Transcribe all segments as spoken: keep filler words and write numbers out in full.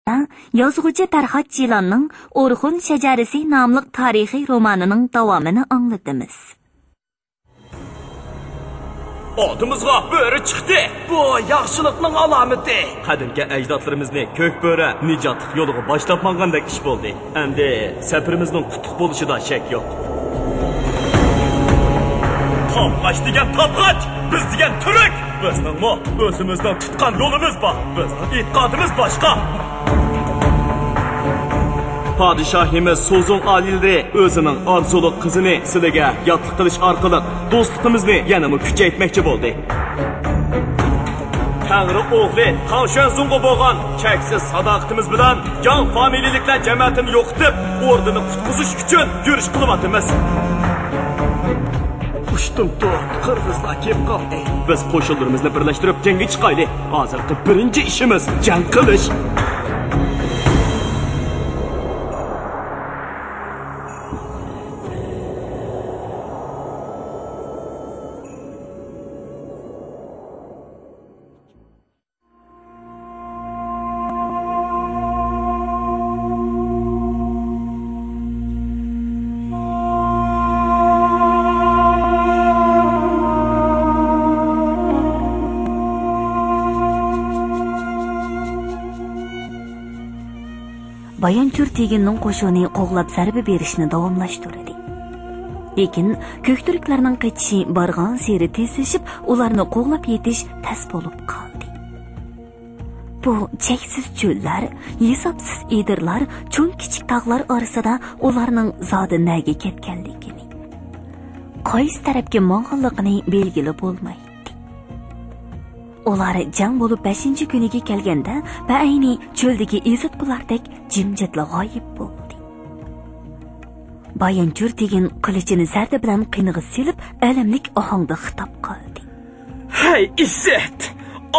يازغۇچى پەرھات جىلاننىڭ ئورخۇن شەجەرىسى ناملىق تارىخىي رومانىنىڭ داۋامىنى ئاڭلىتىمىز. ئالدىمىزغا بۆرە چىقتى. بۇ ياخشىلىقنىڭ ئالامىتى. قەدىمكى ئەجدادلىرىمىزنى كۆك بۆرە نىجاتلىق يولىغا باشلاپ ماڭغاندەك ئىش بولدى. ئەمدى سەپىرىمىزنىڭ قۇتلۇق بولۇشىدا شەك يوق. تاپقاچ دېگەن تاپقاچ، بىز دېگەن تۈرك. بىزنىڭمۇ ئۆزىمىزنىڭ تۇتقان يولىمىز بار. بىزنىڭ ئېتىقادىمىز باشقا. پادىشاھىمىز سوزۇڭ ئالىيلىرى ئۆزىنىڭ ئارزۇلۇق قىزىنى سىلىگە ياتلىق قىلىش ئارقىلىق دوستلۇقىمىزنى يەنىمۇ كۈچەيتمەكچى بولدى. تەڭرى ئوغلى تاڭ شۈەنزۇڭغا بولغان چەكسىز ساداقىتىمىز بىلەن ياڭ فامىلىلىكلەر جەمەتىنى يوقىتىپ، ئوردىنى قۇتقۇزۇش ئۈچۈن يۈرۈش قىلىۋاتىمىز. ئۇشتۇمتۇت قىرغىزلار كېلىپ قالدى. بىز قوشۇنلىرىمىزنى بىرلەشتۈرۈپ جەڭگە چىقايلى. ھازىرقى بىرىنچى ئىشىمىز جەڭ قىلىش. بايانچۇر تېگىننىڭ قوشۇنى قوغلاپ زەربە بېرىشنى داۋاملاشتۇردى. لېكىن كۆكتۈركلەرنىڭ قېچىشى بارغانسېرى تېزلىشىپ، ئۇلارنى قوغلاپ يېتىش تەس بولۇپ قالدى. بۇ چەكسىز چۆللەر، ھېسابسىز ئېدىرلار، چوڭ كىچىك تاغلار ئارىسىدا ئۇلارنىڭ زادى نەگە كەتكەنلىكىنى، قايسى تەرەپكە ماڭغانلىقىنى بىلگىلى بولمايتتى. ئۇلار جەڭ بولۇپ بەشىنچى كۈنىگە كەلگەندە، بەئەينى چۆلدىكى ئېزىتقۇلاردەك جىمجىتلا غايىب بولدى. بايانچۇر تېگىن قىلىچىنى زەردە بىلەن قېنىغا سېلىپ، ئەلەملىك ئاھاڭدا خىتاب قىلدى. ھەي، ئىسىت!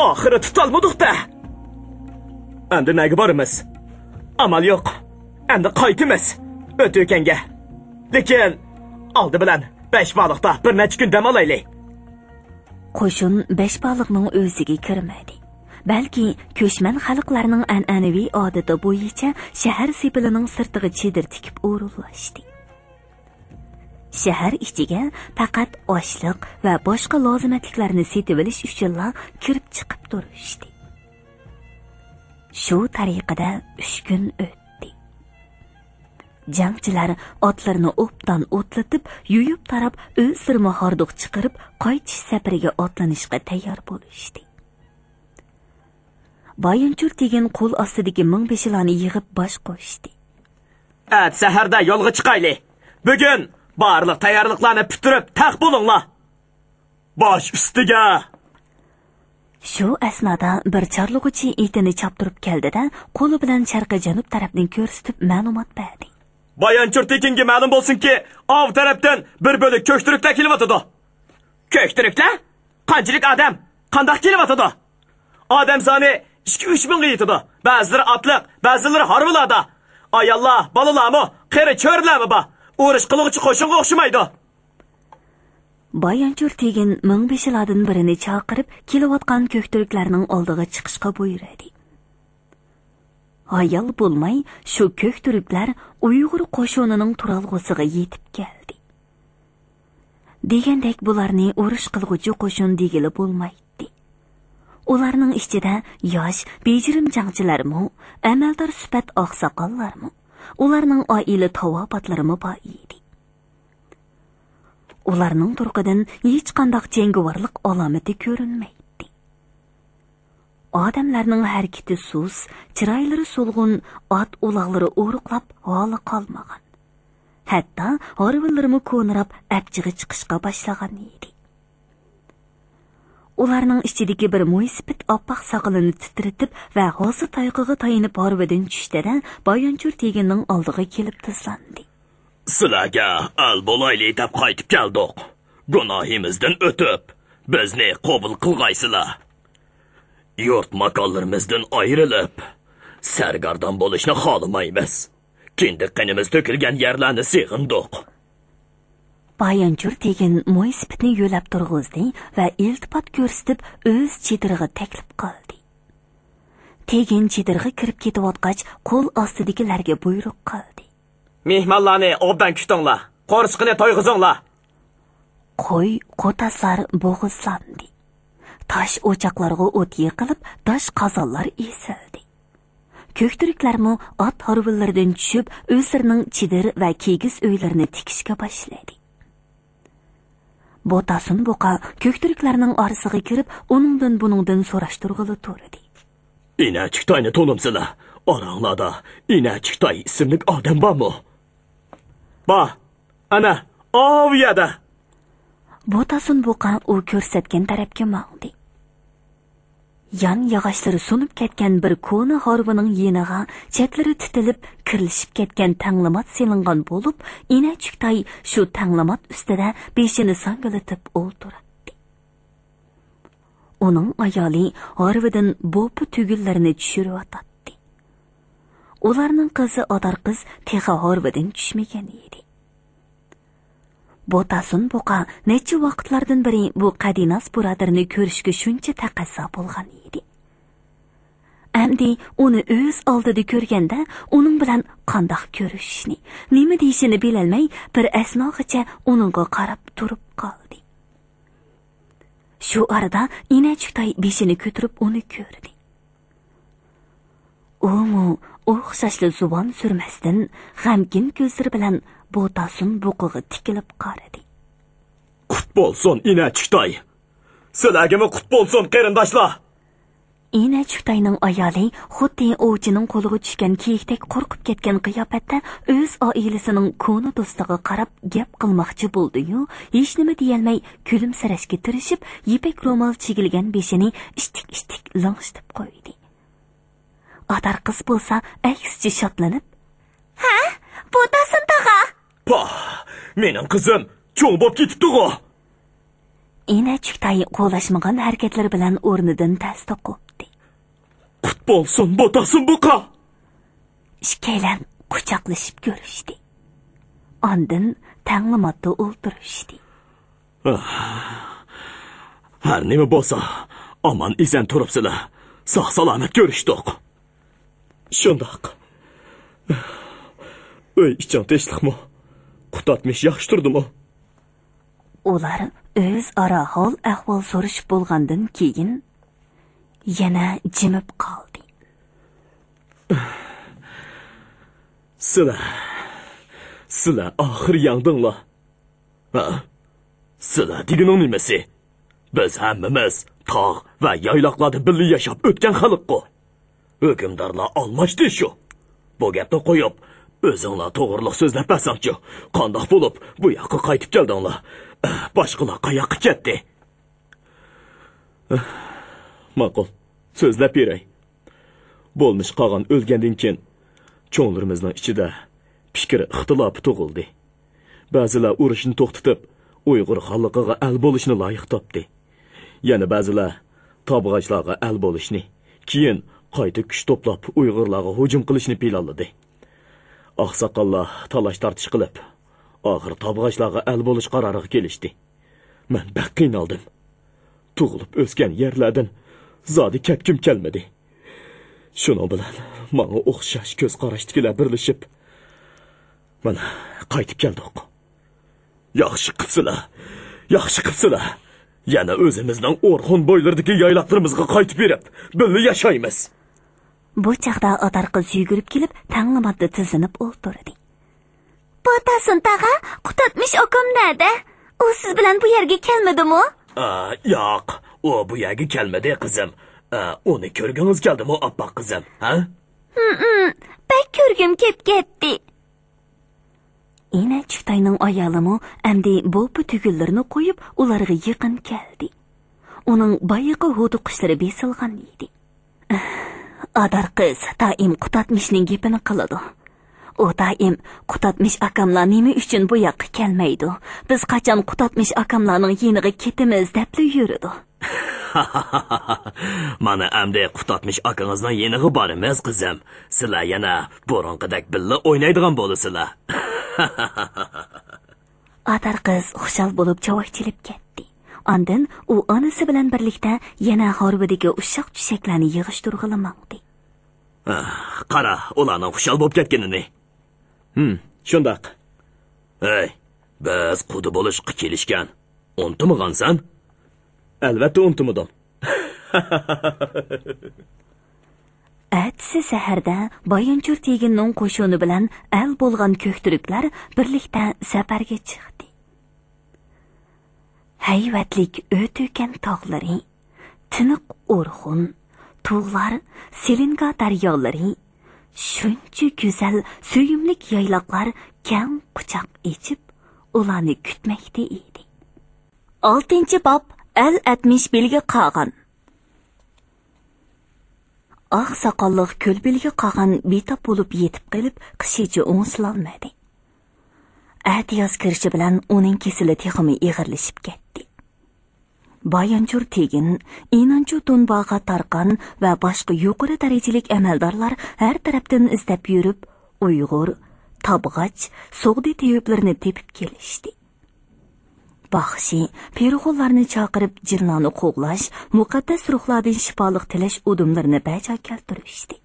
ئاخىرى تۇتالمىدۇق-دە! ئەمدى نەگە بارىمىز؟ ئامال يوق. ئەمدى قايتىمىز. ئۆتۈكەنگە. لېكىن ئالدى بىلەن بەشبالىقتا بىر نەچچە كۈن دەم ئالايلى. قوشۇن بەشبالىقنىڭ ئۆزىگە كىرمىدى. بەلكى كۆچمەن خەلقلەرنىڭ ئەنئەنىۋى ئادىتى بويىچە شەھەر سېپىلىنىڭ سىرتىغا چېدىر تىكىپ ئورۇنلاشتى. شەھەر ئىچىگە پەقەت ئاشلىق ۋە باشقا لازىمەتلىكلەرنى سېتىۋېلىش ئۈچۈنلا كىرىپ چىقىپ تۇرۇشتى. شۇ تەرىقىدە ئۈچ كۈن ئۆتتى. جەڭچىلەر ئاتلىرىنى ئوبدان ئوتلىتىپ، يۇيۇپ تاراپ، ئۆزلىرىمۇ ھاردۇق چىقىرىپ، قايتىش سەپىرىگە ئاتلىنىشقا تەييار بولۇشتى. بايانچۇر تېگىن قول ئاستىدىكى مىڭبېشىلارنى يىغىپ باش قوشتى. ئەتە سەھەردە يولغا چىقايلى. بۈگۈن بارلىق تەييارلىقلارنى پۈتتۈرۈپ تەق بولۇڭلار. باش ئۈستىگە! شۇ ئەسنادا بىر چارلىغۇچى ئېتىنى چاپتۇرۇپ كەلدى-دە، قولى بىلەن شەرقىي جەنۇب تەرەپنى كۆرسىتىپ مەلۇمات بەردى. بايانچۇر تېكىنگە مەلۇم بولسۇنكى، ئاۋۇ تەرەپتىن بىر بۆلەك كۆكتۈركلەر كېلىۋاتىدۇ. كۆكتۈركلەر؟ قانچىلىك ئادەم؟ قانداق كېلىۋاتىدۇ؟ ئادەم سانى ئىككى-ئۈچ مىڭغا يېتىدۇ. بەزىلىرى ئاتلىق، بەزىلىرى ھارۋىلاردا. ئاياللار، بالىلارمۇ، قېرى چۆرىلەرمۇ بار. ئۇرۇش قىلغۇچى قوشۇنغا ئوخشىمايدۇ. بايانچۇر تېگىن مىڭبېشىلاردىن بىرىنى چاقىرىپ، كېلىۋاتقان كۆكتۈركلەرنىڭ ئالدىغا چىقىشقا بۇيرۇدى. ھايال بولماي شۇ كۆكتۈركلەر ئۇيغۇر قوشۇنىنىڭ تۇرالغۇسىغا يېتىپ كەلدى. دېگەندەك بۇلارنى ئۇرۇش قىلغۇچى قوشۇن دېگىلى بولمايتتى. ئۇلارنىڭ ئىچىدە ياش، بېجىرىم جەڭچىلەرمۇ، ئەمەلدار سۈپەت ئاقساقاللارمۇ، ئۇلارنىڭ ئائىلە تاۋابىئاتلىرىمۇ بار ئىدى. ئۇلارنىڭ تۇرقىدىن ھېچقانداق جەڭگىۋارلىق ئالامىتى كۆرۈنمەيتتى. ئادەملەرنىڭ ھەرىكىتى سۇس، چىرايلىرى سولغۇن، ئات ئۇلاغلىرى ئورۇقلاپ ھالى قالمىغان. ھەتتا ھارۋىلىرىمۇ كونىراپ ئەپچىغى چىقىشقا باشلىغان ئىدى. ئۇلارنىڭ ئىچىدىكى بىر مويسىپىت ئاپئاق ساقىلىنى تىترىتىپ ۋە ھاسا تايىقىغا تايىنىپ ھارۋىدىن چۈشتى-دە، بايانچۇر تېگىننىڭ ئالدىغا كېلىپ تىزلاندى. سىلەرگە ئەل بولايلى دەپ قايتىپ كەلدۇق. گۇناھىمىزدىن ئۆتۈپ، بىزنى قوبۇل قىلغايسىلەر. يۇرت ماكانلىرىمىزدىن ئايرىلىپ، سەرگەردان بولۇشنى خالىمايمىز. كىندىك قېنىمىز تۆكۈلگەن يەرلەرنى سېغىندۇق. بايانچۇر تېگىن مويسىپىتنى يۆلەپ تۇرغۇزدى ۋە ئىلتىپات كۆرسىتىپ، ئۆز چېدىرىغا تەكلىپ قىلدى. تېگىن چېدىرغا كىرىپ كېتىۋاتقاچ، قول ئاستىدىكىلەرگە بۇيرۇق قىلدى. مېھمانلارنى ئوبدان كۈتۈڭلار، قورسىقىنى تويغۇزۇڭلار. قوي، قوتازلار بوغۇزلاندى. تاش ئوچاقلارغا ئوت يېقىلىپ، داش قازانلار ئېسىلدى. كۆكتۈركلەرمۇ ئات ھارۋىلىرىدىن چۈشۈپ، ئۆزلىرىنىڭ چېدىر ۋە كىگىز ئۆيلىرىنى تىكىشكە باشلىدى. بوتاسۇن بۇقا كۆكتۈركلەرنىڭ ئارىسىغا كىرىپ، ئۇنىڭدىن بۇنىڭدىن سوراشتۇرغىلى تۇردى. ئىنەچۈكتاينى تونۇمسىلەر؟ ئاراڭلاردا ئىنەچۈكتاي ئىسىملىك ئادەم بارمۇ؟ بار، ئەنە، ئاۋۇ يەردە. بوتاسۇن بۇقا ئۇ كۆرسەتكەن تەرەپكە ماڭدى. يان ياغاچلىرى سۇنۇپ كەتكەن بىر كونا ھارۋىنىڭ يېنىغا چەتلىرى تىتىلىپ، كىرلىشىپ كەتكەن تەڭلىمات سېلىنغان بولۇپ، ئىنەچۈكتاي شۇ تەڭلىمات ئۈستىدە بېشىنى ساڭگىلىتىپ ئولتۇراتتى. ئۇنىڭ ئايالى ھارۋىدىن بوپا تۈگۈنلىرىنى چۈشۈرۈۋاتاتتى. ئۇلارنىڭ قىزى ئادار قىز تېخى ھارۋىدىن چۈشمىگەن ئىدى. بوتاسۇن بۇقا نەچچە ۋاقىتلاردىن بېرى بۇ قەدىناس بۇرادىرىنى كۆرۈشكە شۇنچە تەقەززا بولغان ئىدى. ئەمدى ئۇنى ئۆز ئالدىدا كۆرگەندە، ئۇنىڭ بىلەن قانداق كۆرۈشۈشنى، نېمە دېيىشىنى بىلەلمەي، بىر ئەسناغىچە ئۇنىڭغا قاراپ تۇرۇپ قالدى. شۇ ئارىدا ئىنەچۈكتاي بېشىنى كۆتۈرۈپ ئۇنى كۆردى. ئۇمۇ ئوخشاشلا زۇۋان سۈرمەستىن، غەمكىن كۆزلىرى بىلەن بوتاسۇن بۇقىغا تىكىلىپ قارىدى. قۇت بولسۇن، ئىنەچۈكتاي! سىلەرگىمۇ قۇت بولسۇن، قېرىنداشلار! ئىنەچۈكتاينىڭ ئايالى خۇددى ئوۋچىنىڭ قولىغا چۈشكەن كېيىكتەك قورقۇپ كەتكەن قىياپەتتە ئۆز ئائىلىسىنىڭ كونا دوستىغا قاراپ گەپ قىلماقچى بولدى-يۇ، ھېچنېمە دېيەلمەي كۈلۈمسىرەشكە تىرىشىپ، يىپەك رومال چىگىلگەن بېشىنى ئىشتىك-ئىشتىك لىڭشىتىپ قويدى. ئادار قىز بولسا ئەكسىچە شادلىنىپ، ھە؟ بوتاسۇن تاغا! پاھ، مېنىڭ قىزىم چوڭ بوپ كېتىپتىغۇ! ئىنەچۈكتاي قولاشمىغان ھەرىكەتلىرى بىلەن ئورنىدىن تەستە قوپتى. قۇت بولسۇن، بوتاسۇن بۇقا! ئىككىيلەن قۇچاقلىشىپ كۆرۈشتى. ئاندىن تەڭلىماتتا ئولتۇرۇشتى. ھەر نېمە بولسا، ئامان-ئېسەن تۇرۇپسىلەر، ساق-سالامەت كۆرۈشتۇق. شۇنداق. ئۆي ئىچىڭ تىنچلىقمۇ؟ قۇتادمىش ياخشى تۇردىمۇ؟ ئۇلار ئۆزئارا ھال-ئەھۋال سورىشىپ بولغاندىن كېيىن، يەنە جىمىپ قالدى. سىلەر، سىلەر ئاخىر يەڭدىڭلار. ھە؟ سىلەر دېگىنىڭ نېمىسى؟ بىز ھەممىمىز تاغ ۋە يايلاقلاردا بىللە ياشاپ ئۆتكەن خەلققۇ. ھۆكۈمدارلار ئالماشتى شۇ. بۇ گەپنى قويۇپ، ئۆزۈڭلار توغرىلىق سۆزلەپ بەرسەڭچۇ؟ قانداق بولۇپ بۇ ياققا قايتىپ كەلدىڭلار؟ باشقىلار قاياققا كەتتى؟ ماقۇل، سۆزلەپ بېرەي. بولمىش قاغان ئۆلگەندىن كېيىن، چوڭلىرىمىزنىڭ ئىچىدە پىكىر ئىختىلاپى تۇغۇلدى. بەزىلەر ئۇرۇشنى توختىتىپ، ئۇيغۇر خانلىقىغا ئەل بولۇشنى لايىق تاپتى. يەنە بەزىلەر تابغاچلارغا ئەل بولۇشنى، كېيىن قايتا كۈچ توپلاپ، ئۇيغۇرلارغا ھۇجۇم قىلىشنى پىلانلىدى. ئاقساقاللار تالاش-تارتىش قىلىپ، ئاخىر تابغاچلارغا ئەل بولۇش قارارىغا كېلىشتى. مەن بەك قىينالدىم. تۇغۇلۇپ ئۆسكەن يەرلەردىن زادى كەتكۈم كەلمىدى. شۇنىڭ بىلەن ماڭا ئوخشاش كۆز قاراشتىكىلەر بىرلىشىپ، مانا، قايتىپ كەلدۇق. ياخشى قىپسىلە، ياخشى قىپسىلە. يەنە ئۆزىمىزنىڭ ئورخۇن بويلىرىدىكى يايلاقلىرىمىزغا قايتىپ بېرىپ، بىللە ياشايمىز. بۇ چاغدا ئادار قىز يۈگۈرۈپ كېلىپ، تەڭلىماتتا تىزلىنىپ ئولتۇردى. بوتاسۇن تاغا، قۇتادمىش ئاكام نەدە؟ ئۇ سىز بىلەن بۇ يەرگە كەلمىدىمۇ؟ ئا، ياق، ئۇ بۇ يەرگە كەلمىدى، قىزىم. ئا، ئۇنى كۆرگۈڭىز كەلدىمۇ، ئاپپاق قىزىم، ھە؟ ھىم، بەك كۆرگۈم كېلىپ كەتتى. ئىنەچۈكتاينىڭ ئايالىمۇ ئەمدى بوپا تۈگۈنلىرىنى قويۇپ، ئۇلارغا يېقىن كەلدى. ئۇنىڭ بايىقى ھودۇقۇشلىرى بېسىلغان ئىدى. ئادار قىز دائىم قۇتادمىشنىڭ گېپىنى قىلىدۇ. ئۇ دائىم، «قۇتادمىش ئاكاملار نېمە ئۈچۈن بۇ ياققا كەلمەيدۇ؟ بىز قاچان قۇتادمىش ئاكاملارنىڭ يېنىغا كېتىمىز؟» دەپلا يۈرىدۇ. مانا ئەمدى قۇتادمىش ئاكىڭىزنىڭ يېنىغا بارىمىز، قىزىم. سىلەر يەنە بۇرۇنقىدەك بىللە ئوينايدىغان بولىسىلەر. ئادار قىز خۇشال بولۇپ چاۋاك چېلىپ كەتتى. ئاندىن ئۇ ئانىسى بىلەن بىرلىكتە يەنە ھارۋىدىكى ئۇششاق چۈشەكلەرنى يىغىشتۇرغىلى ماڭدى. ئاھ، قارا، ئۇلارنىڭ خۇشال بولۇپ كەتكىنىنى. ھىم، شۇنداق. ھەي، بىز قۇدا بولۇشقا كېلىشكەن. ئۇنتۇمىغانسەن؟ ئەلۋەتتە ئۇنتۇمىدىم. ئەتىسى سەھەردە بايانچۇر تېگىننىڭ قوشۇنى بىلەن ئەل بولغان كۆكتۈركلەر بىرلىكتە سەپەرگە چىقتى. ھەيۋەتلىك ئۆتۈكەن تاغلىرى، تىنىق ئورخۇن، تۇغلار، سېلىنگا دەريالىرى، شۇنچە گۈزەل، سۆيۈملۈك يايلاقلار كەڭ قۇچاق ئېچىپ، ئۇلارنى كۈتمەكتە ئىدى. ئالتىنچى باب، ئەل ئەتمىش بېلگە قاغان. ئاق ساقاللىق كۆل بېلگە قاغان بىتاپ بولۇپ يېتىپ قېلىپ، قىشىچە ئوڭشىلالمىدى. ئەتىياز كىرىشى بىلەن ئۇنىڭ كېسىلى تېخىمۇ ئېغىرلىشىپ كەتتى. بايانچۇر تېگىن، ئىنانچۇ تونباغا تارقان ۋە باشقا يۇقىرى دەرىجىلىك ئەمەلدارلار ھەر تەرەپتىن ئىزدەپ يۈرۈپ، ئۇيغۇر، تابغاچ، سوغدى تېۋىپلىرىنى تېپىپ كېلىشتى. باخشى، پېرىخونلارنى چاقىرىپ جىنلارنى قوغلاش، مۇقەددەس روھلاردىن شىپالىق تىلەش ئۇدۇملىرىنى بەجا كەلتۈرۈشتى.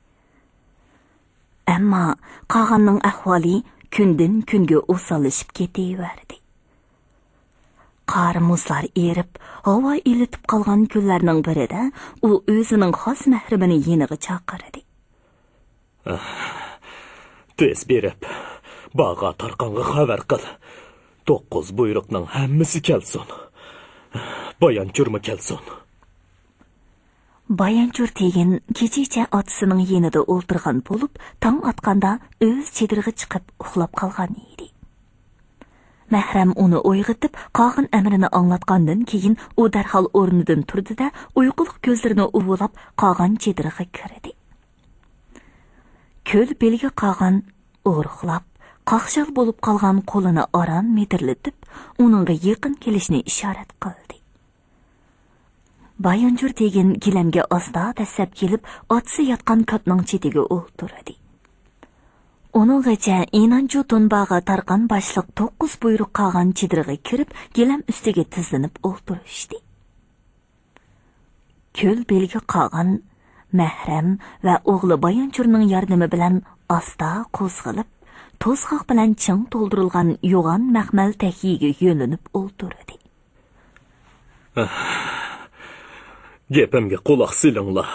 ئەمما قاغاننىڭ ئەھۋالى كۈندىن كۈنگە ئوساللىشىپ كېتىۋەردى. قار مۇزلار ئېرىپ، ھاۋا ئىللىتىپ قالغان كۈنلەرنىڭ بىرىدە ئۇ ئۆزىنىڭ خاس مەھرىمىنى يېنىغا چاقىردى. تېز بېرىپ، باغا تارقانغا خەۋەر قىل. توققۇز بۇيرۇقنىڭ ھەممىسى كەلسۇن. بايانچۇرمۇ كەلسۇن. بايانچۇر تېگىن كېچىچە ئاتىسىنىڭ يېنىدا ئولتۇرغان بولۇپ، تاڭ ئاتقاندا ئۆز چېدىرىغا چىقىپ ئۇخلاپ قالغان ئىدى. مەھرەم ئۇنى ئويغىتىپ، قاغان ئەمرىنى ئاڭلاتقاندىن كېيىن، ئۇ دەرھال ئورنىدىن تۇردى-دە، ئۇيقۇلۇق كۆزلىرىنى ئۇۋىلاپ، قاغان چېدىرىغا كىردى. كۆل بېلىگە قاغان ئورۇقلاپ، قاقشال بولۇپ قالغان قولىنى ئاران مىدىرلىتىپ، ئۇنىڭغا يېقىن كېلىشنى ئىشارەت قىلدى. بايانجۇر تېگىن گىلەمگە ئاستا دەسسەپ كېلىپ، ئاتىسى ياتقان كاتنىڭ چېتىگە ئولتۇردى. ئۇنىڭغىچە ئىنانچۇ تونباغا تارقان باشلىق توققۇز بۇيرۇق قاغان چېدىرىغا كىرىپ، گىلەم ئۈستىگە تىزلىنىپ ئولتۇرۇشتى. كۆل بېلىگە قاغان، مەھرەم ۋە ئوغلى بايانچۇرنىڭ ياردىمى بىلەن ئاستا قوزغىلىپ، توزغاق بىلەن چىڭ تولدۇرۇلغان يوغان مەخمەل تەخىيىگە يۆلىنىپ ئولتۇردى. گېپىمگە قۇلاق سېلىڭلار.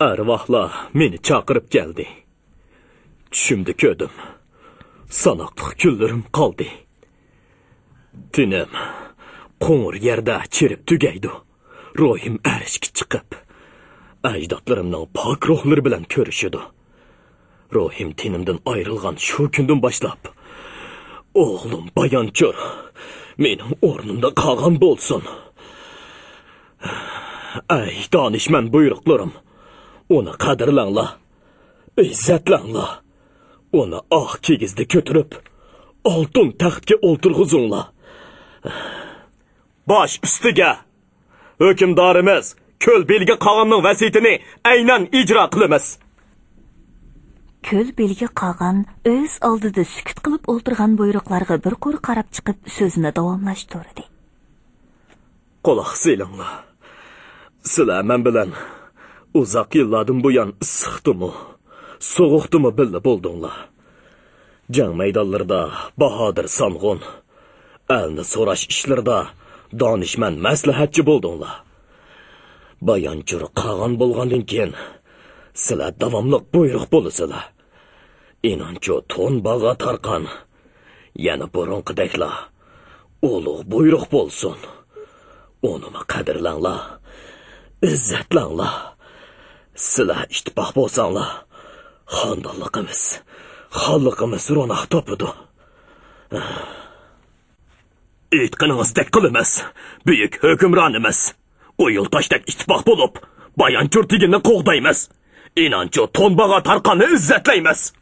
ئەرۋاھلار مېنى چاقىرىپ كەلدى. چۈشۈمدە كۆردۈم. ساناقلىق كۈنلىرىم قالدى. تېنىم قوڭۇر يەردە چىرىپ تۈگەيدۇ. روھىم ئەرشكە چىقىپ، ئەجدادلىرىمنىڭ پاك روھلىرى بىلەن كۆرۈشىدۇ. روھىم تېنىمدىن ئايرىلغان شۇ كۈندىن باشلاپ، ئوغلۇم بايانچۇر مېنىڭ ئورنۇمدا قاغان بولسۇن. ئەي دانىشمەن بۇيرۇقلىرىم، ئۇنى قەدىرلەڭلار، ئىززەتلەڭلار. ئۇنى ئاق كىگىزدە كۆتۈرۈپ، ئالتۇن تەختكە ئولتۇرغۇزۇڭلار. باش ئۈستىگە! ھۆكۈمدارىمىز كۆل بېلىگە قاغاننىڭ ۋەسىيىتىنى ئەينەن ئىجرا قىلىمىز. كۆل بېلىگە قاغان ئۆز ئالدىدا سۈكۈت قىلىپ ئولتۇرغان بۇيرۇقلارغا بىر قۇر قاراپ چىقىپ سۆزىنى داۋاملاشتۇردى. قۇلاق سېلىڭلار. سىلەر مەن بىلەن ئۇزاق يىللاردىن بۇيان ئىسسىقتىمۇ، سوغۇقتىمۇ بىللە بولدۇڭلار. جەڭ مەيدانلىرىدا باھادىر سانغۇن، ئەلنى سوراش ئىشلىرىدا دانىشمەن مەسلىھەتچى بولدۇڭلار. بايانچۇر قاغان بولغاندىن كېيىن، سىلەر داۋاملىق بۇيرۇق بولىسىلەر. ئىنانچۇ تون باغا تارقان يەنە بۇرۇنقىدەكلا ئۇلۇغ بۇيرۇق بولسۇن. ئۇنىمۇ قەدىرلەڭلار، ئىززەتلەڭلار. سىلەر ئىتتىپاق بولساڭلار، خاندانلىقىمىز، خانلىقىمىز روناق تاپىدۇ. ئېيتقىنىڭىزدەك قىلىمىز، بۈيۈك ھۆكۈمرانىمىز. ئۇيۇل تاشتەك ئىتتىپاق بولۇپ، بايانچۇر تېگىننى قوغدايمىز. ئىنانچۇ تون باغا تارقاننى ئىززەتلەيمىز.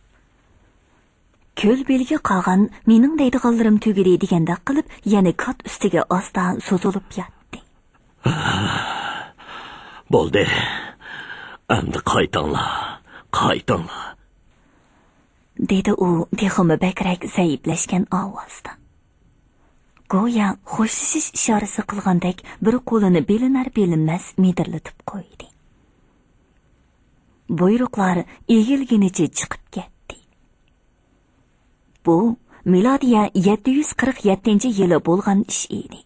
كۆل بېلىگە قاغان مېنىڭ دەيدىغانلىرىم تۈگىدى دېگەندەك قىلىپ، يەنە كات ئۈستىگە ئاستا سوزۇلۇپ ياتتى. بولدى، ئەمدى قايتىڭلار، قايتىڭلار، دېدى ئۇ تېخىمۇ بەكرەك زەئىپلەشكەن ئاۋازدا. گويا خوشلىشىش ئىشارىسى قىلغاندەك بىر قولىنى بىلىنەر-بىلىنمەس مىدىرلىتىپ قويدى. بۇيرۇقلار ئېگىلگىنىچە چىقىپ كەتتى. بۇ مىلادىيە يەتتە يۈز قىرىق يەتتىنچى يىلى بولغان ئىش ئىدى.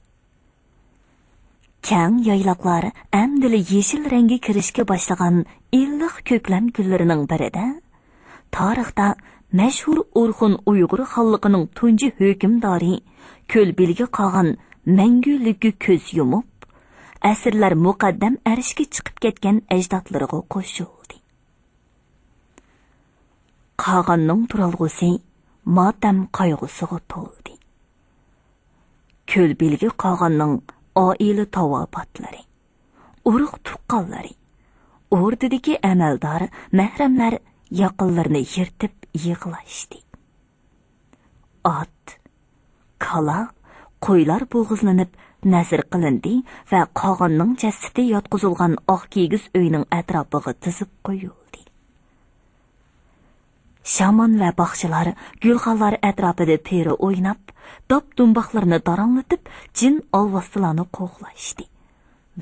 كەڭ يايلاقلار ئەمدىلا يېشىل رەڭگە كىرىشكە باشلىغان ئىللىق كۆكلەم كۈنلىرىنىڭ بىرىدە، تارىختا مەشھۇر ئورخۇن ئۇيغۇر خانلىقىنىڭ تۇنجى ھۆكۈمدارى كۆلبىلگە قاغان مەڭگۈلۈككە كۆز يۇمۇپ، ئەسىرلەر مۇقەددەم ئەرشكە چىقىپ كەتكەن ئەجدادلىرىغا قوشۇلدى. قاغاننىڭ تۇرالغۇسى ماتەم قايغۇسىغا تولدى. كۆلبىلگە قاغاننىڭ ئائىلە تاۋابىئاتلىرى، ئۇرۇق-تۇغقانلىرى، ئوردىدىكى ئەمەلدار، مەھرەملەر ياقىلىرىنى يىرتىپ يىغلاشتى. ئات، كالا، قويلار بوغۇزلىنىپ نەزىر قىلىندى ۋە قاغاننىڭ جەسىتى ياتقۇزۇلغان ئاق كىگىز ئۆينىڭ ئەتراپىغا تىزىپ قويۇلدى. شامان ۋە باخشىلار گۈلخانلار ئەتراپىدا پىرە ئويناپ، داپ-دۇمباقلىرىنى داراڭلىتىپ، جىن-ئالۋاستىلارنى قوغلاشتى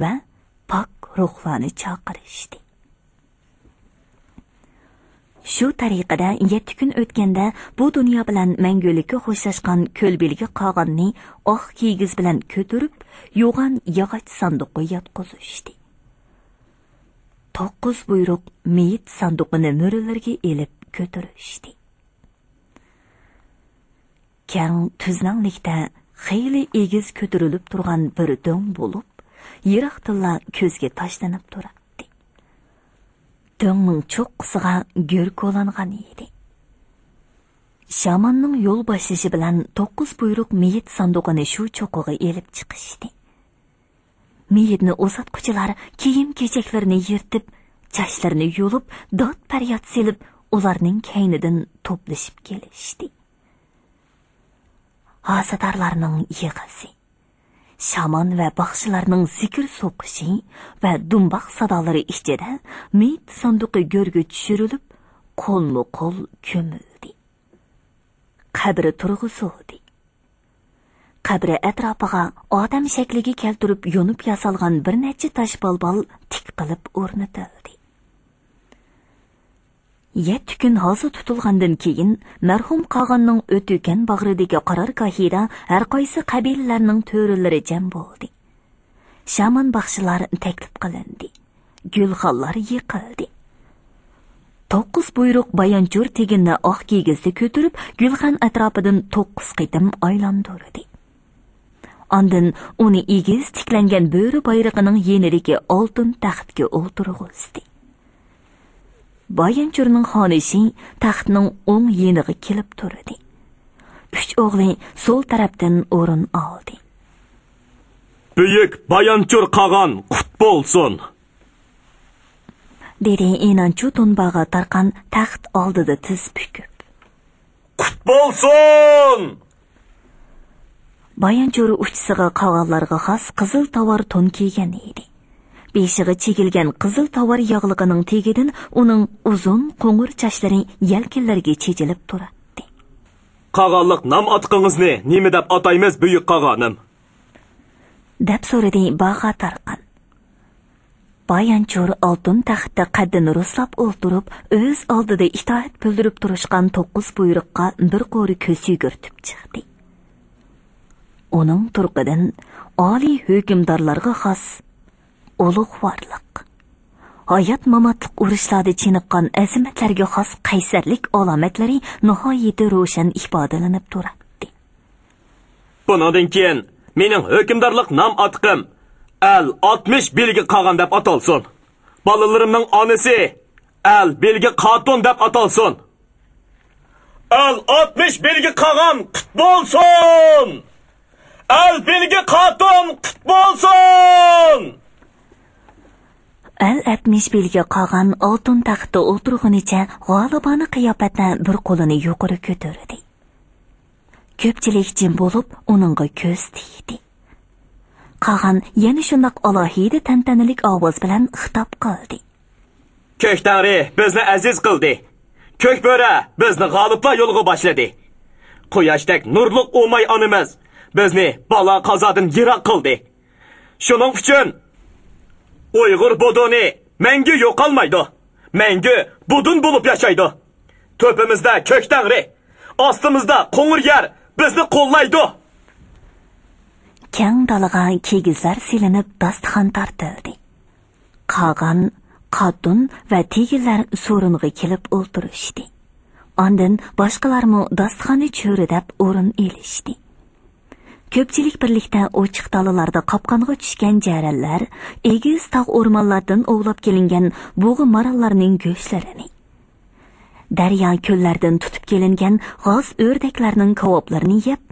ۋە پاك روھلارنى چاقىرىشتى. شۇ تەرىقىدە يەتتە كۈن ئۆتكەندە، بۇ دۇنيا بىلەن مەڭگۈلۈككە خوشلاشقان كۆلبىلگە قاغاننى ئاق كىگىز بىلەن كۆتۈرۈپ، يوغان ياغاچ ساندۇققا ياتقۇزۇشتى. توققۇز بۇيرۇق مېيىت ساندۇقىنى مۈرىلىرىگە ئېلىپ كۆتۈرۈشتى. كەڭ تۈزلەڭلىكتە خېلى ئېگىز كۆتۈرۈلۈپ تۇرغان بىر دۆڭ بولۇپ، يىراقتىنلا كۆزگە تاشلىنىپ تۇراتتى. دۆڭنىڭ چوققىسىغا گۆر كولانغان ئىدى. شاماننىڭ يول باشلىشى بىلەن توققۇز بۇيرۇق مېيىت ساندۇقىنى شۇ چوققىغا ئېلىپ چىقىشتى. مېيىتنى ئۇزاتقۇچىلار كىيىم-كېچەكلىرىنى يىرتىپ، چاچلىرىنى يۇلۇپ، داد-پەرياد سېلىپ، ئۇلارنىڭ كەينىدىن توپلىشىپ كېلىشتى. ھازىدارلارنىڭ يىغىسى، شامان ۋە باخشىلارنىڭ زىكىر سوقۇشى ۋە دۇمباق سادالىرى ئىچىدە مېيىت ساندۇقى گۆرگە چۈشۈرۈلۈپ، قولمۇ قول كۆمۈلدى. قەبرە تۇرغۇزۇلدى. قەبرە ئەتراپىغا ئادەم شەكلىگە كەلتۈرۈپ يونۇپ ياسالغان بىر نەچچە تاش بالبال تىك قىلىپ ئورنىتىلدى. يەتتە كۈن ھازا تۇتۇلغاندىن كېيىن، مەرھۇم قاغاننىڭ ئۆتۈكەن باغرىدىكى قارارگاھىدا ھەرقايسى قەبىلىلەرنىڭ تۆرىلىرى جەم بولدى. شامان باخشىلار تەكلىپ قىلىندى. گۈلخانلار يىقىلدى. توققۇز بۇيرۇق بايانچۇر تېگىننى ئاق كىگىزدە كۆتۈرۈپ، گۈلخان ئەتراپىدىن توققۇز قېتىم ئايلاندۇردى. ئاندىن ئۇنى ئېگىز تىكلەنگەن بۆرە بايرىقىنىڭ يېنىدىكى ئالتۇن تەختكە ئولتۇرغۇزدى. بايانچۇرنىڭ خانىشى تەختنىڭ ئوڭ يېنىغا كېلىپ تۇردى. ئۈچ ئوغلى سول تەرەپتىن ئورۇن ئالدى. بۈيۈك بايانچۇر قاغان قۇت بولسۇن! دېدى ئىنانچۇ دۇنباغا تارقان تەخت ئالدىدا تىز پۈكۈپ. قۇت بولسۇن! بايانچۇر ئۇچىسىغا قاغانلارغا خاس قىزىل تاۋار تون كىيگەن ئىدى. بېشىغا چىگىلگەن قىزىل تاۋار ياغلىقىنىڭ تېگىدىن ئۇنىڭ ئۇزۇن قوڭۇر چاچلىرى يەلكىنلىرىگە چېچىلىپ تۇراتتى. قاغانلىق نام ئاتىقىڭىزنى نېمە دەپ ئاتايمىز، بۈيۈك قاغانىم؟ دەپ سورىدى باغا تارقان. بايانچۇر ئالتۇن تەختتە قەددىنى رۇسلاپ ئولتۇرۇپ، ئۆز ئالدىدا ئىتائەت بىلدۈرۈپ تۇرۇشقان توققۇز بۇيرۇققا بىر قۇر كۆز يۈگۈرتۈپ چىقتى. ئۇنىڭ تۇرقىدىن ئالىي ھۆكۈمدارلارغا خاس ئۇلۇغۋارلىق، ھايات-ماماتلىق ئۇرۇشلاردا چېنىققان ئەزىمەتلەرگە خاس قەيسەرلىك ئالامەتلىرى ناھايىتى روشەن ئىپادىلىنىپ تۇراتتى. بۇنىڭدىن كېيىن مېنىڭ ھۆكۈمدارلىق نام ئاتىقىم ئەل ئاتمىش بىلگە قاغان دەپ ئاتالسۇن. بالىلىرىمنىڭ ئانىسى ئەل بىلگە قاتۇن دەپ ئاتالسۇن. ئەل ئاتمىش بىلگە قاغان قۇت بولسۇن! ئەل بىلگە قاتۇن قۇت بولسۇن! ئەل ئاتمىش بىلگە قاغان ئالتۇن تەختتە ئولتۇرغىنىچە غالىبانە قىياپەتتە بىر قولىنى يۇقىرى كۆتۈردى. كۆپچىلىك جىم بولۇپ، ئۇنىڭغا كۆز تىكتى. قاغان يەنە شۇنداق ئالاھىدە تەنتەنىلىك ئاۋاز بىلەن خىتاب قىلدى. كۆك تەڭرى بىزنى ئەزىز قىلدى. كۆك بۆرە بىزنى غالىبلار يولىغا باشلىدى. قۇياشتەك نۇرلۇق ئۇماي ئانىمىز بىزنى بالا-قازادىن يىراق قىلدى. شۇنىڭ ئۈچۈن ئۇيغۇر بودۇنى مەڭگۈ يوقالمايدۇ. مەڭگۈ بۇدۇن بولۇپ ياشايدۇ. تۆپىمىزدە كۆك تەڭرى، ئاستىمىزدا قوڭۇر يەر بىزنى قوللايدۇ. كەڭ دالىغا كىگىزلەر سېلىنىپ، داستىخان تارتىلدى. قاغان، قاتۇن ۋە تېگىنلەر سورۇنغا كېلىپ ئولتۇرۇشتى. ئاندىن باشقىلارمۇ داستىخاننى چۆرىدەپ ئورۇن ئېلىشتى. كۆپچىلىك بىرلىكتە ئوچۇق دالىلاردا قاپقانغا چۈشكەن جەرەنلەر، ئېگىز تاغ ئورمانلاردىن ئوۋلاپ كېلىنگەن بۇغا ماراللارنىڭ گۆشلىرىنى، دەريا كۆللەردىن تۇتۇپ كېلىنگەن غاز ئۆردەكلەرنىڭ كاۋاپلىرىنى يەپ،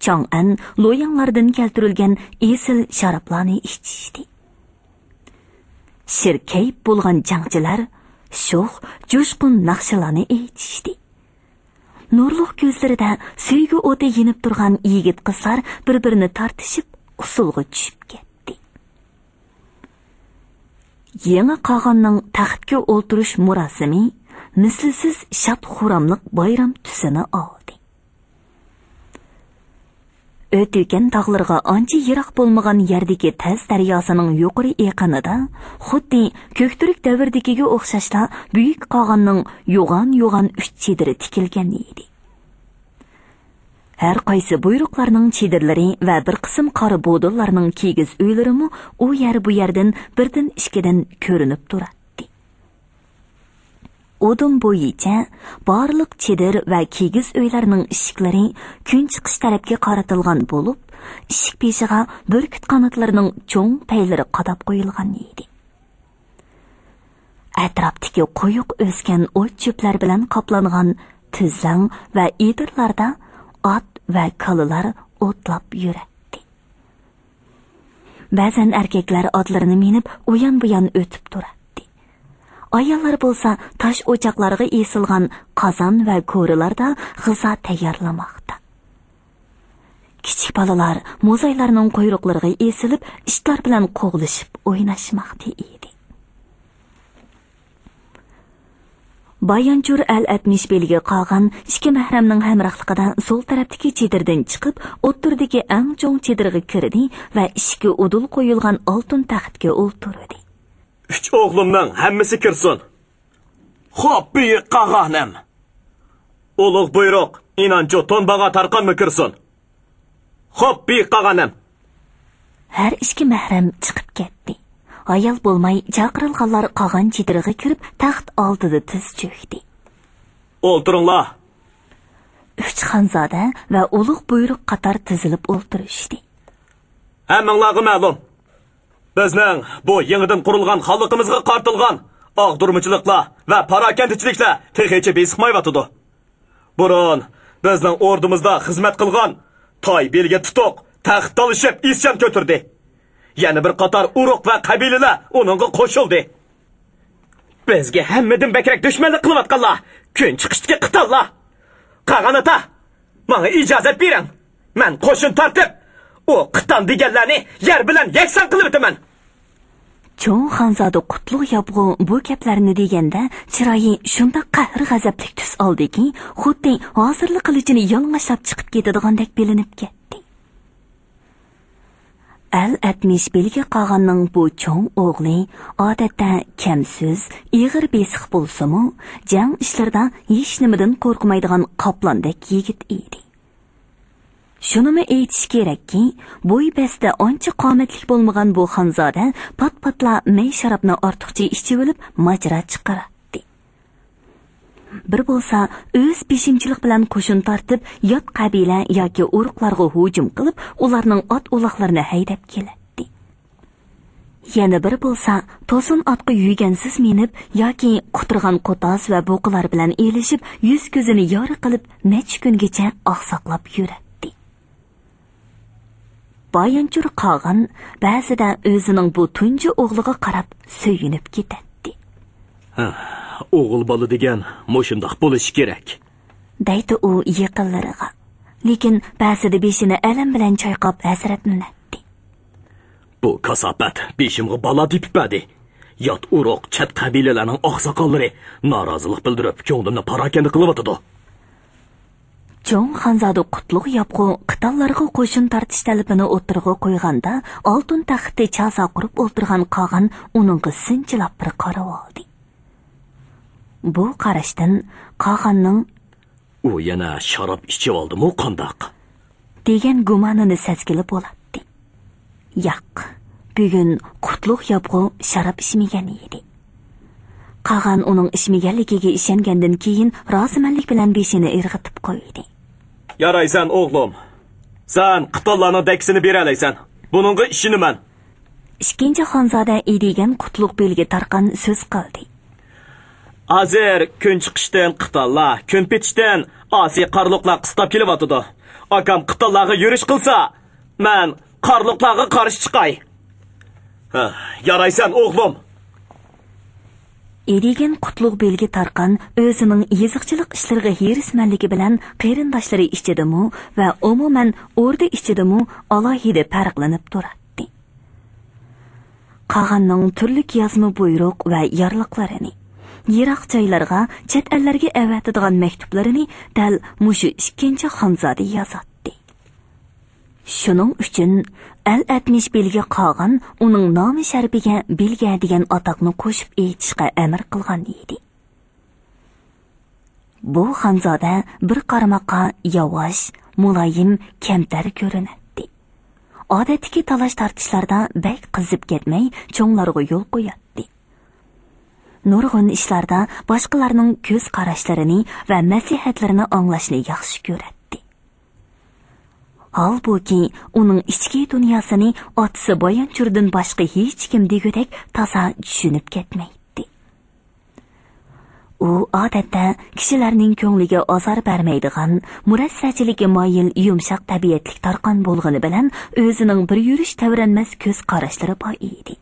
چاڭئەن، لوياڭلاردىن كەلتۈرۈلگەن ئېسىل شارابلارنى ئىچىشتى. شىركەيپ بولغان جەڭچىلەر شوخ، جۇشقۇن ناخشىلارنى ئېيتىشتى. نۇرلۇق كۆزلىرىدە سۆيگۈ ئوتى يېنىپ تۇرغان يىگىت قىزلار بىر-بىرىنى تارتىشىپ، ئۇسسۇلغا چۈشۈپ كەتتى. يېڭى قاغاننىڭ تەختكە ئولتۇرۇش مۇراسىمى مىسلىسىز شاد-خۇراملىق بايرام تۈسىنى ئالدى. ئۆتۈكەن تاغلىرىغا ئانچە يىراق بولمىغان يەردىكى تەز دەرياسىنىڭ يۇقىرى ئېقىنىدا خۇددى كۆكتۈرك دەۋرىدىكىگە ئوخشاشلا بۈيۈك قاغاننىڭ يوغان-يوغان ئۈچ چېدىرى تىكىلگەن ئىدى. ھەر قايسى بۇيرۇقلارنىڭ چېدىرلىرى ۋە بىر قىسىم قارا بودۇنلارنىڭ كىگىز ئۆيلىرىمۇ ئۇ يەر-بۇ يەردىن بىردىن-ئىككىدىن كۆرۈنۈپ تۇراتتى. ئۇدۇم بويىچە بارلىق چېدىر ۋە كىگىز ئۆيلەرنىڭ ئىشىكلىرى كۈن چىقىش تەرەپكە قارىتىلغان بولۇپ، ئىشىك بېشىغا بۈركۈت قاناتلىرىنىڭ چوڭ پەيلىرى قاداپ قويۇلغان ئىدى. ئەتراپتىكى قويۇق ئۆسكەن ئوت-چۆپلەر بىلەن قاپلانغان تۈزلەڭ ۋە ئېدىرلاردا ئات ۋە كالىلار ئوتلاپ يۈرەتتى. بەزەن ئەركەكلەر ئاتلىرىنى مىنىپ، ئۇيان-بۇيان ئۆتۈپ تۇراتتى. ئاياللار بولسا تاش ئوچاقلارغا ئېسىلغان قازان ۋە كورىلاردا غىزا تەييارلىماقتا. كىچىك بالىلار موزايلارنىڭ قۇيرۇقلىرىغا ئېسىلىپ، ئىتلار بىلەن قوغلىشىپ ئويناشماقتا ئىدى. بايانچۇر ئەل ئەتمىش بېلىگە قالغان ئىككى مەھرەمنىڭ ھەمراھلىقىدا سول تەرەپتىكى چېدىردىن چىقىپ، ئوتتۇرىدىكى ئەڭ چوڭ چېدىرغا كىردى ۋە ئىشىكى ئۇدۇل قويۇلغان ئالتۇن تەختكە ئولتۇردى. ئۈچ ئوغلۇمنىڭ ھەممىسى كىرسۇن. خوپ، بۈيۈك قاغانىم. ئۇلۇغ بۇيرۇق، ئىنانچۇ تونباغا تارقانمۇ كىرسۇن. خوپ، بۈيۈك قاغانىم. ھەر ئىككى مەھرەم چىقىپ كەتتى. ھايال بولماي چاقىرىلغانلار قاغان چېدىرىغا كىرىپ، تەخت ئالدىدا تىز چۆكتى. ئولتۇرۇڭلار. ئۈچ خانزادە ۋە ئۇلۇغ بۇيرۇق قاتار تىزىلىپ ئولتۇرۇشتى. ھەممىڭلارغا مەلۇم، بىزنىڭ بۇ يېڭىدىن قۇرۇلغان خانلىقىمىزغا قارىتىلغان ئاغدۇرمىچىلىقلار ۋە پاراكەندىچىلىكلەر تېخىچە بېسىقمايۋاتىدۇ. بۇرۇن بىزنىڭ ئوردىمىزدا خىزمەت قىلغان تاي بېلىگە تۇتۇق، تەخت تالىشىپ ئىسيان كۆتۈردى. يەنە بىر قاتار ئۇرۇق ۋە قەبىلىلەر ئۇنىڭغا قوشۇلدى. بىزگە ھەممىدىن بەكرەك دۈشمەنلىك قىلىۋاتقانلار كۈن چىقىشتىكى قىتانلار. قاغان ئاتا، ماڭا ئىجازەت بېرىڭ. مەن قوشۇن تارتىپ، ئۇ قىتان دېگەنلەرنى يەر بىلەن يەكسان قىلىۋېتىمەن. چوڭ خانزادە قۇتلۇق ياپغۇ بۇ گەپلەرنى دېگەندە، چىرايى شۇنداق قەھرىي غەزەپلىك تۈس ئالدىكى، خۇددى ھازىرلا قىلىچىنى يالىڭاچلاپ چىقىپ كېتىدىغاندەك بىلىنىپ كەتتى. ئەل ئەتمىش بېلىگە قالغاننىڭ بۇ چوڭ ئوغلى ئادەتتە كەمسۆز، ئېغىر بېسىق بولسىمۇ، جەڭ ئىشلىرىدا ھېچنېمىدىن قورقمايدىغان قاپلاندەك يىگىت ئىدى. شۇنىمۇ ئېيتىش كېرەككى، بوي بەستە ئانچە قامەتلىك بولمىغان بۇ خانزادە پات-پاتلا مەي شارابنى ئارتۇقچە ئىچىۋېلىپ، ماجىرا چىقىراتتى. بىر بولسا ئۆز بېشىمچىلىق بىلەن قوشۇن تارتىپ، يات قەبىلە ياكى ئۇرۇقلارغا ھۇجۇم قىلىپ، ئۇلارنىڭ ئات-ئۇلاغلىرىنى ھەيدەپ كېلەتتى. يەنە بىر بولسا توسۇن ئاتقا يۈگەنسىز مىنىپ ياكى قۇترىغان قوتاز ۋە بۇقىلار بىلەن ئېلىشىپ، يۈز-كۆزىنى يارا قىلىپ، نەچچە كۈنگىچە ئاقساقلاپ يۈرەتتى. بايانچۇر قاغان بەزىدە ئۆزىنىڭ بۇ تۇنجى ئوغلىغا قاراپ سۆيۈنۈپ كېتەتتى. ھە، ئوغۇل بالا دېگەن مۇشۇنداق بولۇشى كېرەك، دەيدۇ ئۇ يېقىنلىرىغا. لېكىن بەزىدە بېشىنى ئەلەم بىلەن چايقاپ ھەسرەتلىنەتتى. بۇ كاساپەت بېشىمغا بالا تېپىپ بەردى. يات ئۇرۇق، چەت قەبىلىلەرنىڭ ئاقساقاللىرى نارازىلىق بىلدۈرۈپ، كۆڭلۈمنى پاراكەندە قىلىۋاتىدۇ. چوڭ خانزادە قۇتلۇق ياپغۇ قىتانلارغا قوشۇن تارتىش تەلىپىنى ئوتتۇرىغا قويغاندا، ئالتۇن تەختتە چاسا قۇرۇپ ئولتۇرغان قاغان ئۇنىڭغا سىنچىلاپ بىر قارىۋالدى. بۇ قاراشتىن قاغاننىڭ «ئۇ يەنە شاراب ئىچىۋالدىمۇ قانداق؟» دېگەن گۇمانىنى سەزگىلى بولاتتى. ياق، بۈگۈن قۇتلۇق ياپغۇ شاراب ئىچمىگەن ئىدى. قاغان ئۇنىڭ ئىچمىگەنلىكىگە ئىشەنگەندىن كېيىن، رازىمەنلىك بىلەن بېشىنى ئىرغىتىپ قويدى. «يارايسەن، ئوغلۇم. سەن قىتانلارنىڭ دەككىسىنى بېرەلەيسەن. بۇنىڭغا ئىشىنىمەن.» ئىككىنچى خانزادە ئىدىگەن قۇتلۇق بېلىگە تارقان سۆز قىلدى. «ھازىر كۈن چىقىشتىن قىتانلار، كۈن پېتىشتىن ئاسىي قارلۇقلار قىستاپ كېلىۋاتىدۇ. ئاكام قىتانلارغا يۈرۈش قىلسا، مەن قارلۇقلارغا قارشى چىقاي.» «ھە، يارايسەن، ئوغلۇم.» ئىدىگەن قۇتلۇق بېلىگە تارقان ئۆزىنىڭ يېزىقچىلىق ئىشلىرىغا ھېرىسمەنلىكى بىلەن قېرىنداشلىرى ئىچىدىمۇ ۋە ئومۇمەن ئوردا ئىچىدىمۇ ئالاھىدە پەرقلىنىپ تۇراتتى. قاغاننىڭ تۈرلۈك يازما بۇيرۇق ۋە يارلىقلىرىنى، يىراق جايلارغا، چەت ئەللەرگە ئەۋەتىدىغان مەكتۇپلىرىنى دەل مۇشۇ ئىككىنچى خانزادە يازاتتى. شۇنىڭ ئۈچۈن ئەل ئەتمىش بېلىگە قاغان ئۇنىڭ نامى شەرىپىگە بېلگە دېگەن ئاتاقنى قوشۇپ ئېيتىشقا ئەمىر قىلغان ئىدى. بۇ خانزادە بىر قارىماققا ياۋاش، مۇلايىم، كەمتەر كۆرۈنەتتى. ئادەتتىكى تالاش-تارتىشلاردا بەك قىزىپ كەتمەي، چوڭلارغا يول قوياتتى. نۇرغۇن ئىشلاردا باشقىلارنىڭ كۆز قاراشلىرىنى ۋە مەسلىھەتلىرىنى ئاڭلاشنى ياخشى كۆرەتتى. ھالبۇكى، ئۇنىڭ ئىچكى دۇنياسىنى ئاتىسى بايانچۇردىن باشقا ھېچكىم دېگۈدەك تازا چۈشىنىپ كەتمەيتتى. ئۇ ئادەتتە كىشىلەرنىڭ كۆڭلىگە ئازار بەرمەيدىغان، مۇرەسسەچىلىككە مايىل، يۇمشاق تەبىئەتلىك تارقان بولغىنى بىلەن، ئۆزىنىڭ بىر يۈرۈش تەۋرەنمەس كۆز قاراشلىرى بار ئىدى.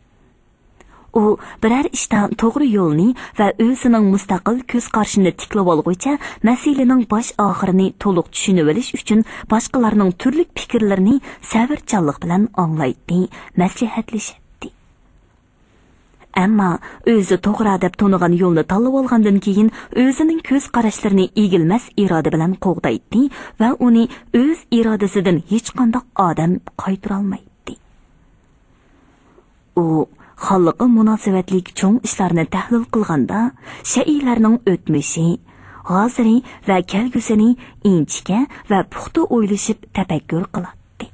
ئۇ بىرەر ئىشتا توغرا يولنى ۋە ئۆزىنىڭ مۇستەقىل كۆز قارىشىنى تىكلىۋالغۇچە، مەسىلىنىڭ باش ئاخىرىنى تولۇق چۈشىنىۋېلىش ئۈچۈن باشقىلارنىڭ تۈرلۈك پىكىرلىرىنى سەۋرچانلىق بىلەن ئاڭلايتتى، مەسلىھەتلىشەتتى. ئەمما ئۆزى توغرا دەپ تونۇغان يولنى تاللىۋالغاندىن كېيىن، ئۆزىنىڭ كۆز قاراشلىرىنى ئېگىلمەس ئىرادە بىلەن قوغدايتتى ۋە ئۇنى ئۆز ئىرادىسىدىن ھېچقانداق ئادەم قايتۇرالمايتتى. ئۇ خانلىققا مۇناسىۋەتلىك چوڭ ئىشلارنى تەھلىل قىلغاندا، شەيئىلەرنىڭ ئۆتمۈشى، ھازىرى ۋە كەلگۈسىنى ئىنچىكە ۋە پۇختا ئويلىشىپ تەپەككۇر قىلاتتى.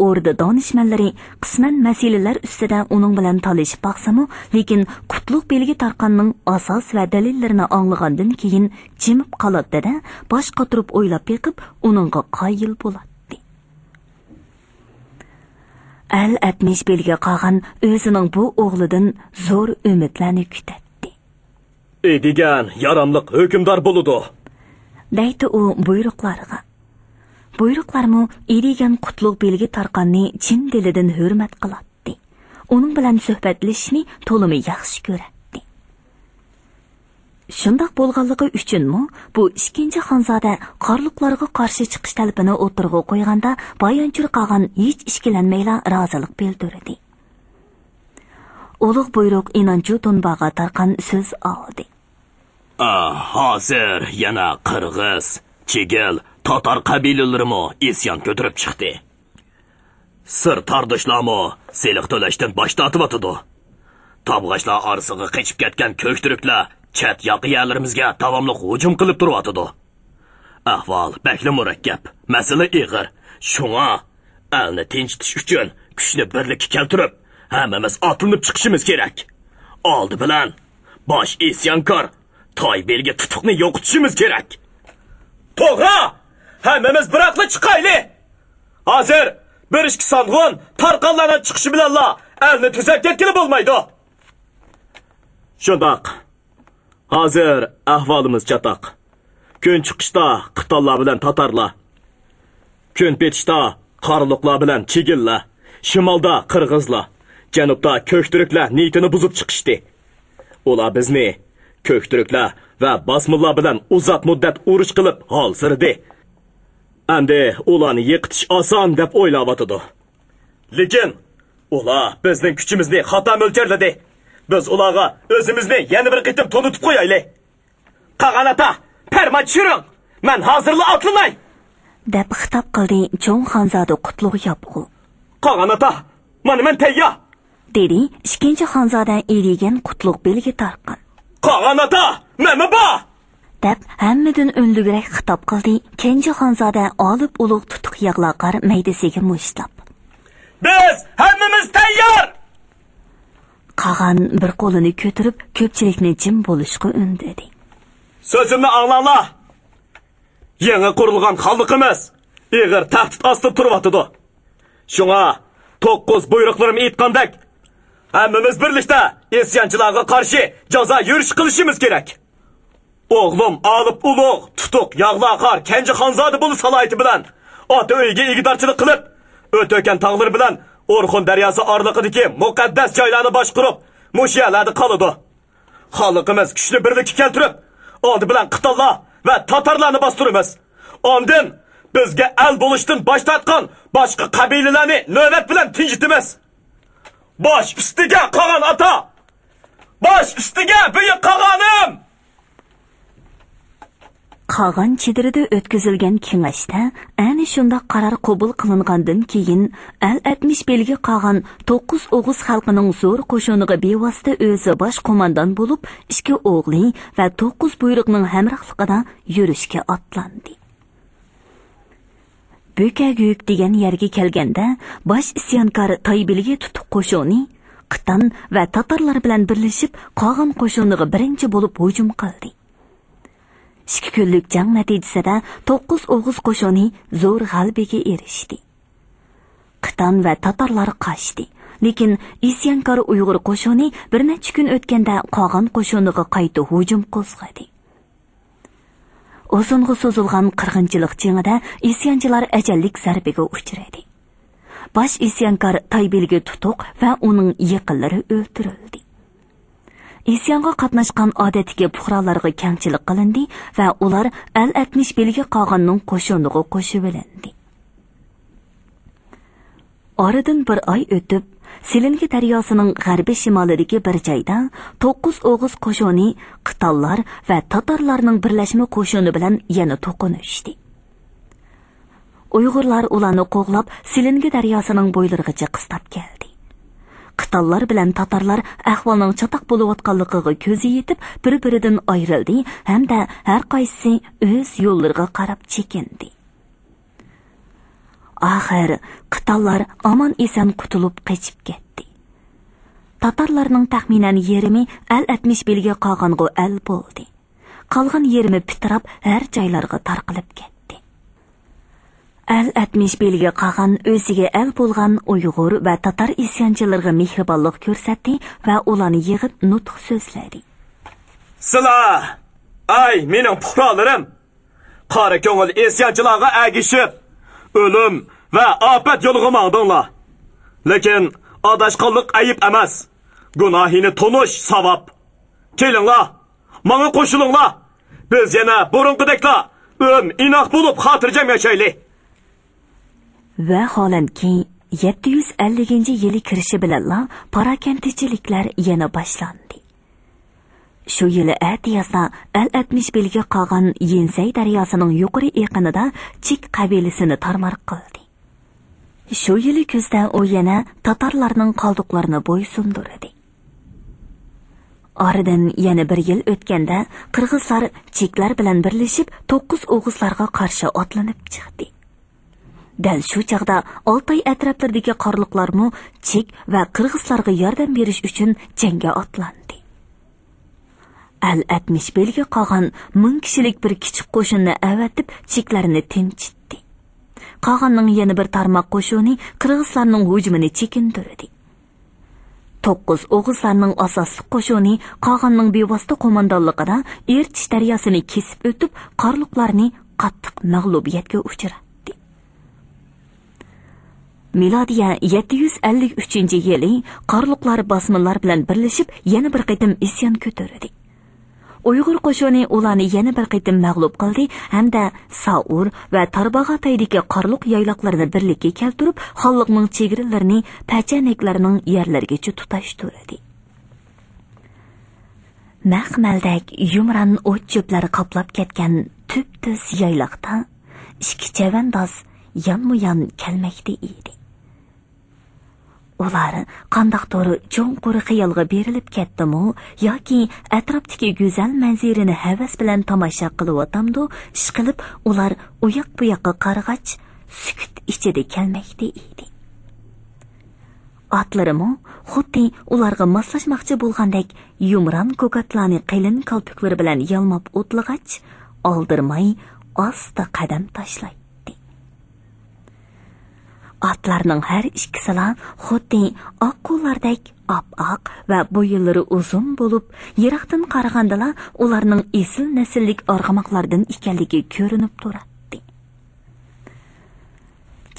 ئوردا دانىشمەنلىرى قىسمەن مەسىلىلەر ئۈستىدە ئۇنىڭ بىلەن تالىشىپ باقسىمۇ، لېكىن قۇتلۇق بېلىگە تارقاننىڭ ئاساس ۋە دەلىللىرىنى ئاڭلىغاندىن كېيىن جىمىپ قالاتتى-دە، باش قاتۇرۇپ ئويلاپ بېقىپ، ئۇنىڭغا قايىل بولاتتى. ئەل ئەتمىش بېلىگە قالغان ئۆزىنىڭ بۇ ئوغلىدىن زور ئۈمىدلەرنى كۈتەتتى. «ئىدىگەن ياراملىق ھۆكۈمدار بولىدۇ.» دەيتتى ئۇ بۇيرۇقلارغا. بۇيرۇقلارمۇ ئىدىگەن قۇتلۇق بېلىگە تارقاننى چىن دىلىدىن ھۆرمەت قىلاتتى. ئۇنىڭ بىلەن سۆھبەتلىشىشنى تولىمۇ ياخشى كۆرەتتى. شۇنداق بولغانلىقى ئۈچۈنمۇ، بۇ ئىككىنچى خانزادە قارلۇقلارغا قارشى چىقىش تەلىپىنى ئوتتۇرىغا قويغاندا، بايانچۇر قاغان ھېچ ئىككىلەنمەيلا رازىلىق بىلدۈردى. ئۇلۇغ بۇيرۇق ئىنانچۇ تۇنباغا تارقان سۆز ئالدى. «ئا، ھازىر يەنە قىرغىز، چىگىل، تاتار قەبىلىلىرىمۇ ئىسيان كۆتۈرۈپ چىقتى. سىر تاردۇشلارمۇ سېلىق تۆلەشتىن باش تارتىۋاتىدۇ. تابغاچلار ئارىسىغا قېچىپ كەتكەن كۆكتۈركلەر چەت ياقا يەرلىرىمىزگە داۋاملىق ھۇجۇم قىلىپ تۇرۇۋاتىدۇ. ئەھۋال بەكلا مۇرەككەپ، مەسىلە ئېغىر. شۇڭا ئەلنى تىنچىتىش ئۈچۈن كۈچنى بىرلىككە كەلتۈرۈپ، ھەممىمىز ئاتلىنىپ چىقىشىمىز كېرەك. ئالدى بىلەن باش ئىسيانكار تاي بېلىگە تۇتۇقنى يوقىتىشىمىز كېرەك.» «توغرا! ھەممىمىز بىراقلا چىقايلى! ھازىر بىر ئىككى سانغۇن تارقانلارنىڭ چىقىشى بىلەنلا ئەلنى تۈزەپ كەتكىلى بولمايدۇ.» «شۇنداق. ھازىر ئەھۋالىمىز چاتاق. كۈن چىقىشتا قىتانلار بىلەن تاتارلار، كۈن پېتىشتا قارلۇقلار بىلەن چىگىللار، شىمالدا قىرغىزلار، جەنۇبتا كۆكتۈركلەر نىيىتىنى بۇزۇپ چىقىشتى. ئۇلار بىزنى كۆكتۈركلەر ۋە باسمۇللار بىلەن ئۇزاق مۇددەت ئۇرۇش قىلىپ ھالسىرىدى. ئەمدى ئۇلارنى يىقىتىش ئاسان دەپ ئويلاۋاتىدۇ. لېكىن ئۇلار بىزنىڭ كۈچىمىزنى خاتا مۆلچەرلىدى. بىز ئۇلارغا ئۆزىمىزنى يەنە بىر قېتىم تونۇتۇپ قويايلى. قاغان ئاتا، پەرمان چۈشۈرۈڭ! مەن ھازىرلا ئاتلىناي!» دەپ خىتاب قىلدى چوڭ خانزادە قۇتلۇق ياپغۇ. «قاغان ئاتا، مانا مەن تەييار!» دېدى ئىككىنچى خانزادە ئېرىگەن قۇتلۇق بېلىگە تارقان. قاغان ئاتا، مەنمۇ بار! دەپ، ھەممىدىن ئۈنلۈكرەك خىتاب قىلدى كەنجى خانزادە ئالىپ ئۇلۇغ تۇتۇق ياغلاقار مەيدىسىگە مۇشتلاپ. بىز ھەممىمىز تەييار! قاغان بىر قولىنى كۆتۈرۈپ، كۆپچىلىكنى جىم بولۇشقا ئۈندىدى. سۆزۈمنى ئاڭلاڭلار! يېڭى قۇرۇلغان خانلىقىمىز ئېغىر تەھدىت ئاستىدا تۇرۇۋاتىدۇ. شۇڭا توققۇز بۇيرۇقلىرىم ئېيتقاندەك، ھەممىمىز بىرلىكتە ئىسيانچىلارغا قارشى جازا يۈرۈشى قىلىشىمىز كېرەك. ئوغلۇم ئالىپ ئۇلۇغ، تۇتۇق ياغلاقار كەنجى خانزادە بولۇش سالاھىيىتى بىلەن ئاتا ئۆيىگە ئىگىدارچىلىق قىلىپ، ئۆتەكەن تاغلىرى بىلەن ئورخۇن دەرياسى ئارىلىقىدىكى مۇقەددەس جايلارنى باشقۇرۇپ، مۇشۇ يەرلەردە قالىدۇ. خانلىقىمىز كۈچنى بىرلىككە كەلتۈرۈپ، ئالدى بىلەن قىتانلار ۋە تاتارلارنى باستۇرىمىز. ئاندىن بىزگە ئەل بولۇشتىن باش تارتقان باشقا قەبىلىلەرنى نۆۋەت بىلەن تىنجىتىمىز. باش ئۈستىگە قاغان ئاتا! باش ئۈستىگە بۈيۈك قاغانىم! قاغان چېدىرىدا ئۆتكۈزۈلگەن كېڭەشتە ئەنە شۇنداق قارار قوبۇل قىلىنغاندىن كېيىن، ئەل ئەتمىش بېلگە قاغان توققۇز ئوغۇز خەلقىنىڭ زور قوشۇنىغا بىۋاسىتە ئۆزى باش قوماندان بولۇپ، ئىككى ئوغلى ۋە توققۇز بۇيرۇقنىڭ ھەمراھلىقىدا يۈرۈشكە ئاتلاندى. بۆكەگۈك دېگەن يەرگە كەلگەندە، باش ئىسيانكار تايبىلگە تۇتۇق قوشۇنى قىتان ۋە تاتارلار بىلەن بىرلىشىپ، قاغان قوشۇنىغا بىرىنچى بولۇپ ھۇجۇم قىلدى. ئىككى كۈنلۈك جەڭ نەتىجىسىدە توققۇز ئوغۇز قوشۇنى زور غەلىبىگە ئېرىشتى. قىتان ۋە تاتارلار قاچتى. لېكىن ئىسيانكار ئۇيغۇر قوشۇنى بىر نەچچە كۈن ئۆتكەندە قاغان قوشۇنىغا قايتا ھۇجۇم قوزغىدى. ئۇزۇنغا سوزۇلغان قىرغىنچىلىق جېڭىدە ئىسيانچىلار ئەجەللىك زەربىگە ئۇچرىدى. باش ئىسيانكار تايبىلگە تۇتۇق ۋە ئۇنىڭ يېقىنلىرى ئۆلتۈرۈلدى. ئىسيانغا قاتناشقان ئادەتتىكى پۇقرالارغا كەڭچىلىك قىلىندى ۋە ئۇلار ئەل ئەتمىش بېلگە قاغاننىڭ قوشۇنىغا قوشۇۋېلىندى. ئارىدىن بىر ئاي ئۆتۈپ، سېلىنگى دەرياسىنىڭ غەربىي شىمالىدىكى بىر جايدا توققۇز ئوغۇز قوشۇنى قىتانلار ۋە تاتارلارنىڭ بىرلەشمە قوشۇنى بىلەن يەنە توقۇنۇشتى. ئۇيغۇرلار ئۇلارنى قوغلاپ، سېلىنگى دەرياسىنىڭ بويلىرىغىچە قىستاپ كەلدى. قىتانلار بىلەن تاتارلار ئەھۋالنىڭ چاتاق بولۇۋاتقانلىقىغا كۆزى يېتىپ، بىر-بىرىدىن ئايرىلدى ھەمدە ھەر قايسىسى ئۆز يوللىرىغا قاراپ چېكىندى. ئاخىر قىتانلار ئامان-ئېسەن قۇتۇلۇپ قېچىپ كەتتى. تاتارلارنىڭ تەخمىنەن يېرىمى ئەل ئەتمىش بېلگە قاغانغا ئەل بولدى. قالغان يېرىمى پىتىراپ، ھەر جايلارغا تارقىلىپ كەتتى. ئەل ئەتمىش بېلگە قاغان ئۆزىگە ئەل بولغان ئۇيغۇر ۋە تاتار ئىسيانچىلىرىغا مېھرىبانلىق كۆرسەتتى ۋە ئۇلارنى يىغىپ نۇتۇق سۆزلىدى. سىلەر، ئەي مېنىڭ پۇقرالىرىم! قارا كۆڭۈل ئىسيانچىلارغا ئەگىشىپ، ئۆلۈم ۋە ئاپەت يولىغا ماڭدىڭلار. لېكىن ئاداشقانلىق ئەيىب ئەمەس. گۇناھىنى تونۇش ساۋاب. كېلىڭلار، ماڭا قوشۇلۇڭلار. بىز يەنە بۇرۇنقىدەكلا ئۆم ئىناق بولۇپ خاتىرجەم ياشايلى. ۋەھالەنكى، يەتتە يۈز ئەللىكىنچى يىلى كىرىشى بىلەنلا پاراكەندىچىلىكلەر يەنە باشلاندى. شۇ يىلى ئەتىيازدا ئەل ئەتمىش بېلگە قاغان يىنسەي دەرياسىنىڭ يۇقىرى ئېقىنىدا چىك قەبىلىسىنى تارمار قىلدى. شۇ يىلى كۈزدە ئۇ يەنە تاتارلارنىڭ قالدۇقلىرىنى بويسۇندۇردى. ئارىدىن يەنە بىر يىل ئۆتكەندە، قىرغىزلار چىكلار بىلەن بىرلىشىپ، توققۇز ئوغۇزلارغا قارشى ئاتلىنىپ چىقتى. دەل شۇ چاغدا ئالتاي ئەتراپلىرىدىكى قارلۇقلارمۇ چېك ۋە قىرغىزلارغا ياردەم بېرىش ئۈچۈن جەڭگە ئاتلاندى. ئەل ئەتمىش بېلگە قاغان مىڭ كىشىلىك بىر كىچىك قوشۇننى ئەۋەتىپ، چېكلارنى تىنچىتتى. قاغاننىڭ يەنە بىر تارماق قوشۇنى قىرغىزلارنىڭ ھۇجۇمىنى چېكىندۈردى. توققۇز ئوغۇزلارنىڭ ئاساسلىق قوشۇنى قاغاننىڭ بىۋاسىتە قوماندانلىقىدا ئىرتىش دەرياسىنى كېسىپ ئۆتۈپ، قارلۇقلارنى قاتتىق مەغلۇبىيەتكە ئۇچراتتى. مىلادىيە يەتتە يۈز ئەللىك ئۈچىنچى يىلى قارلۇقلار باسمىلار بىلەن بىرلىشىپ، يەنە بىر قېتىم ئىسيان كۆتۈردى. ئۇيغۇر قوشۇنى ئۇلارنى يەنە بىر قېتىم مەغلۇپ قىلدى ھەمدە سائۇر ۋە تارباغاتايدىكى قارلۇق يايلاقلىرىنى بىرلىككە كەلتۈرۈپ، خانلىقنىڭ چېگرىلىرىنى پەچەنەكلەرنىڭ يەرلىرىگىچە تۇتاشتۇردى. مەخمەلدەك يۇمران ئوت-چۆپلەر قاپلاپ كەتكەن تۈپتۈز يايلاقتا ئىككى چەۋەنداز يانمۇيان كەلمەكتە ئىدى. ئۇلار قانداقتۇر چوڭقۇر خىيالغا بېرىلىپ كەتتىمۇ ياكى ئەتراپتىكى گۈزەل مەنزىرىنى ھەۋەس بىلەن تاماشا قىلىۋاتامدۇ، ئىشقىلىپ ئۇلار ئۇياق-بۇياققا قارىغاچ، سۈكۈت ئىچىدە كەلمەكتە ئىدى. ئاتلىرىمۇ خۇددى ئۇلارغا ماسلاشماقچى بولغاندەك يۇمران كوكاتلارنى قېلىن كالپۇكلىرى بىلەن يالماپ ئوتلىغاچ، ئالدىرىماي ئاستا قەدەم تاشلايتتى. ئاتلارنىڭ ھەر ئىككىسىلا خۇددى ئاققۇلاردەك ئاپئاق ۋە بويۇنلىرى ئۇزۇن بولۇپ، يىراقتىن قارىغاندىلا ئۇلارنىڭ ئېسىل نەسىللىك ئارغىماقلاردىن ئىكەنلىكى كۆرۈنۈپ تۇراتتى.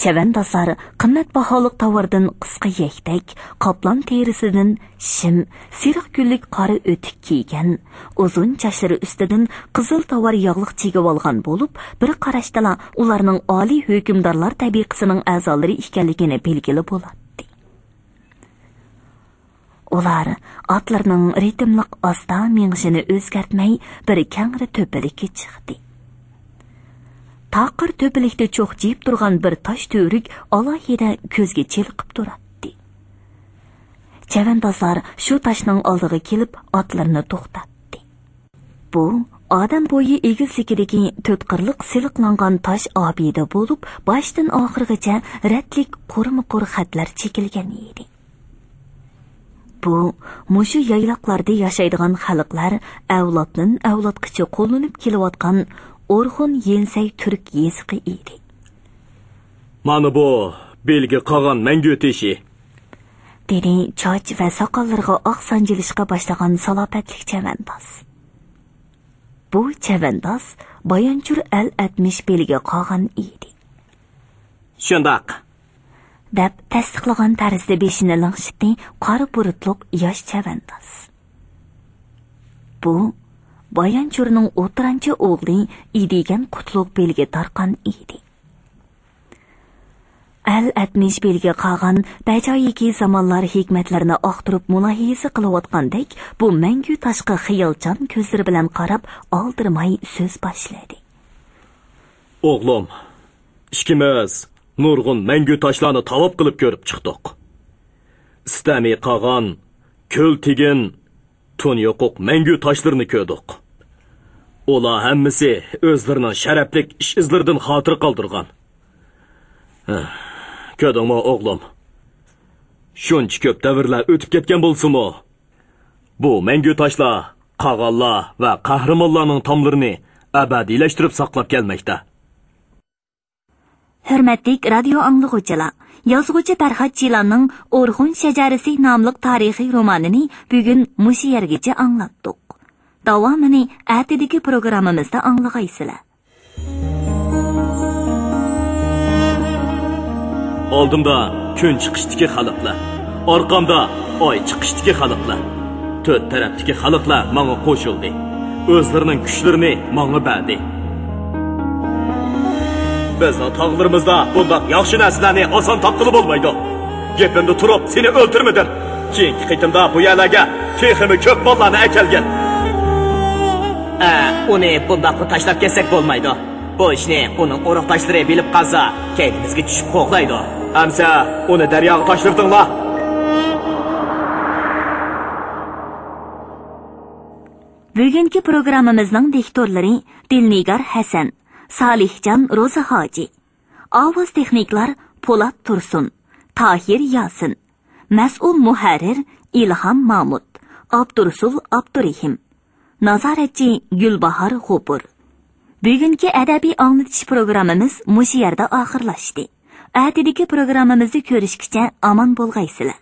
چەۋەندازلار قىممەت باھالىق تاۋاردىن قىسقا يەكتەك، قاپلان تېرىسىدىن شىم، سېرىق گۈللۈك قارا ئۆتۈك كىيگەن، ئۇزۇن چاچلىرى ئۈستىدىن قىزىل تاۋار ياغلىق چىگىۋالغان بولۇپ، بىر قاراشتىلا ئۇلارنىڭ ئالىي ھۆكۈمدارلار تەبىقىسىنىڭ ئەزالىرى ئىكەنلىكىنى بىلگىلى بولاتتى. ئۇلار ئاتلىرىنىڭ رىتىملىق ئاستا مېڭىشىنى ئۆزگەرتمەي، بىر كەڭرى تۆپىلىككە چىقتى. تاقىر تۆپىلىكتە چوقچىيىپ تۇرغان بىر تاش تۈۋرۈك ئالاھىدە كۆزگە چېلىقىپ تۇراتتى. چەۋەندازلار شۇ تاشنىڭ ئالدىغا كېلىپ، ئاتلىرىنى توختاتتى. بۇ ئادەم بويى ئېگىزلىكىدىكى تۆت قىرلىق سىلىقلانغان تاش ئابىدە بولۇپ، باشتىن ئاخىرغىچە رەتلىك قۇرمۇ قۇر خەتلەر چېكىلگەن ئىدى. بۇ مۇشۇ يايلاقلاردا ياشايدىغان خەلقلەر ئەۋلادتىن ئەۋلادقىچە قوللىنىپ كېلىۋاتقان ئورخۇن يىنسەي تۈرك يېزىقى ئىدى. مانا بۇ بىلگە قاغان مەڭگۈ تېشى، دېدى چاچ ۋە ساقاللىرىغا ئاق سانجىلىشقا باشلىغان سالاپەتلىك چەۋەنداز. بۇ چەۋەنداز بايانچۇر ئەل ئەتمىش بىلگە قاغان ئىدى. شۇنداق، دەپ تەستىقلىغان تەرزدە بېشىنى لىڭشىتتى قارا بۇرۇتلۇق ياش چەۋەنداز. بۇ بايانچۇرنىڭ ئوتتۇرانچە ئوغلى ئىدىگەن قۇتلۇق بىلگە دارقان ئىدى. ئەل ئەتمىش بىلگە قاغان بەجايىكى زامانلار ھېكمەتلىرىنى ئاختۇرۇپ مۇلاھىزە قىلىۋاتقاندەك، بۇ مەڭگۈ تاشقا خىيالچان كۆزلىرى بىلەن قاراپ، ئالدىرىماي سۆز باشلىدى. ئوغلۇم، ئىككىمىز نۇرغۇن مەڭگۈ تاشلارنى تاۋاپ قىلىپ كۆرۈپ چىقتۇق. ئىستەمى قاغان، كۆل تېگىن، تۇن يوقۇق مەڭگۈ تاشلىرىنى كۆردۇق. ئۇلار ھەممىسى ئۆزلىرىنىڭ شەرەپلىك ئىش ئىزلىرىدىن خاتىرە قالدۇرغان. ھە، كۆردۈڭمۇ، ئوغلۇم؟ شۇنچە كۆپ دەۋرلەر ئۆتۈپ كەتكەن بولسىمۇ، بۇ مەڭگۈ تاشلار قاغانلار ۋە قەھرىمانلارنىڭ تاملىرىنى ئەبەدىيلەشتۈرۈپ ساقلاپ كەلمەكتە. ھۆرمەتلىك رادىيو ئاڭلىغۇچىلار، يازغۇچى پەرھات جىلاننىڭ ئورخۇن شەجەرىسى ناملىق تارىخىي رومانىنى بۈگۈن مۇشۇ يەرگىچە ئاڭلاتتۇق. داۋامىنى ئەتىدىكى پروگراممىمىزدا ئاڭلىغايسىلەر. ئالدىمدا كۈن چىقىشتىكى خەلقلەر، ئارقامدا ئاي چىقىشتىكى خەلقلەر. تۆت تەرەپتىكى خەلقلەر ماڭا قوشۇلدى. ئۆزلىرىنىڭ كۈچلىرىنى ماڭا بەردى. بىزنىڭ تاغلىرىمىزدا بۇنداق ياخشى نەرسىلەرنى ئاسان تاپقىلى بولمايدۇ. گېپىمدە تۇرۇپ سېنى ئۆلتۈرمىدىم. كېيىنكى قېتىمدا بۇ يەرلەرگە تېخىمۇ كۆپ ماللارنى ئەكەلگىن. ئە، ئۇنى بۇنداقلا تاشلاپ كەتسەك بولمايدۇ. بۇ ئىشنى ئۇنىڭ ئۇرۇقداشلىرى بىلىپ قالسا، كەينىمىزگە چۈشۈپ قوغلايدۇ. ئەمسە ئۇنى دەرياغا تاشلىۋېتىڭلار. بۈگۈنكى پروگراممىمىزنىڭ دىكتورلىرى دىلنىگار ھەسەن، سالىھجان روزى ھاجى. ئاۋاز تېخنىكلار پولات تۇرسۇن، تاھىر ياسىن، مەسئۇل مۇھەررىر ئىلھام مامۇت، ئابدۇرۇسۇل ئابدۇرېھىم، نازارەتچى گۈلباھار غوپۇر. بۈگۈنكى ئەدەبىي ئاڭلىتىش پروگراممىمىز مۇشۇ يەردە ئاخىرلاشتى. ئەتىدىكى پروگراممىمىزدا كۆرۈشكىچە ئامان بولغايسىلەر.